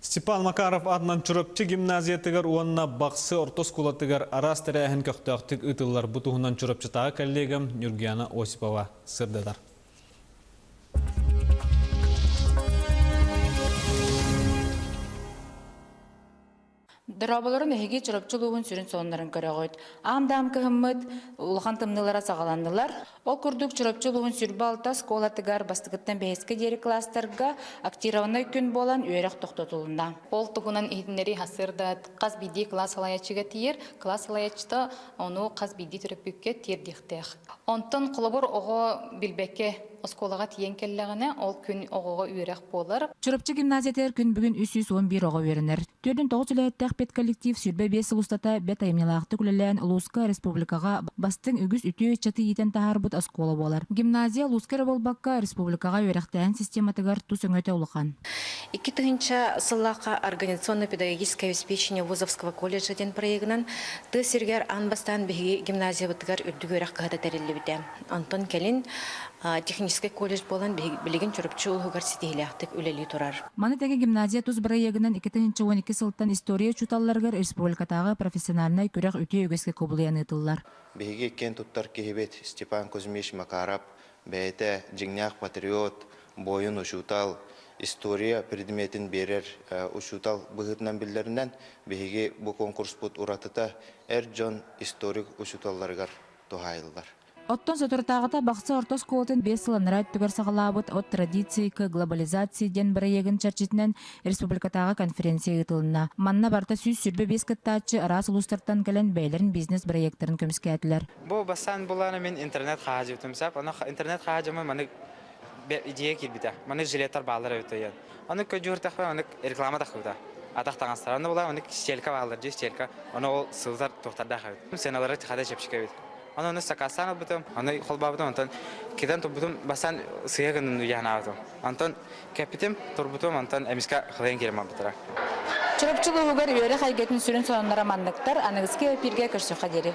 Степан Макаров аатынан Чурапчы гимназиятыгар уонна Бахсы орто оскуолатыгар араас тэрээһин көхтөөхтүк ыытыллар. Бу туһунан Чурапчытааҕы коллегам Нюргияна Осипова сырдатар. Дорооболорун эһиги Чурапчы улууһун сүрүн сонуннарын көрөҕүт. Аам-даам кыһыммыт улахан тымныылара саҕаланнылар. Ол курдук Чурапчы улууһун 26 оскуолатыгар бастакыттан бэһискэ диэри класстарга актированнай күн буолан үөрэх тохтотулунна. Ол туһунан иһитиннэрии сарсыарда хас биирдии кылаас салайааччыга тиийэр. Кылаас салайааччыта ону хас биирдии төрөппүккэ тиэрдиэхтээх. Онтон холобур оҕо билбэккэ оскуолаҕа тиийэн кэллэҕинэ, ол күн оҕоҕо үөрэх буолар. Чурапчы гимназиятыгар күн бүгүн 311 оҕо үөрэнэр. 49 үлэһиттээх педколлектив 25 сыл устата бэрт айымньылаахтык үлэлээн улууска, республикаҕа бастыҥ үгүс үтүө ыччаты иитэн таһаарбыт оскуола буолар. Гимназия улууска эрэ буолбакка, республикаҕа үөрэхтээһин систематыгар тус өҥөтө улахан. 2000 сыллаахха организационно-педагогическое обеспечение вузовского колледжа диэн проегынан тыа сиригэр аан бастаан биһиги гимназиябытыгар үрдүк үөрэх кыһата тэриллибитэ. Онтон кэлин техническэй колледж буолан билигин Чурапчы улууһугар ситиһиилээхтик үлэлии турар. Маны тэҥэ гимназия тус бырайыагынан 2012 сылтан история учууталларыгар республикатааҕы профессиональнай күрэх үтүө үгэскэ кубулуйан ыытыллар. Биһиги киэн туттар киһибит Степан Кузьмич Макаров бэйэтэ дьиҥнээх патриот, буойун учуутал, история предметин биэрэр учуутал быһыытынан биллэринэн, биһиги бу конкурспут уратыта эр дьон историк учууталларыгар туһаайыллар. Оттон соторутааҕыта Бахсы орто оскуолатын биэс сыл анараа өттүгэр саҕалаабыт «От традиции к глобализации» диэн бырайыагын чэрчитинэн республикатааҕы конференция ыытылынна. Манна барыта 125 кыттааччы араас улуустартан кэлэн бэйэлэрин бизнес-бырайыактарын көмүскээтилэр. Бу бастаан булааны мин интернет хаһаажыбытым сап. Аны интернет хаһаажымы маны идея киирбитэ. Маны жилеттар бааллар эбит ыйан. Аны көдьүүртэхпэ аны реклама тахыбыта. Атах таҥастар. Аны була аны стелька бааллар дии стелька. Аны ол сылтар туохтардаах эбит. Сыаналары хата чэпчэки эбит. Аны оны сакаастаан ылбытым, аны холбообутум, онтон китэн турбутум, бастаан сыыһа гынным дуу Онтон кэппитим, турбутум, онтон эмискэ хылайан киирэн барбыттара. Чурапчы улууһугар үөрэх эйгэтин сүрүн сонуннара манныктар, аныгыскы эпииргэ көрсүөххэ диэри.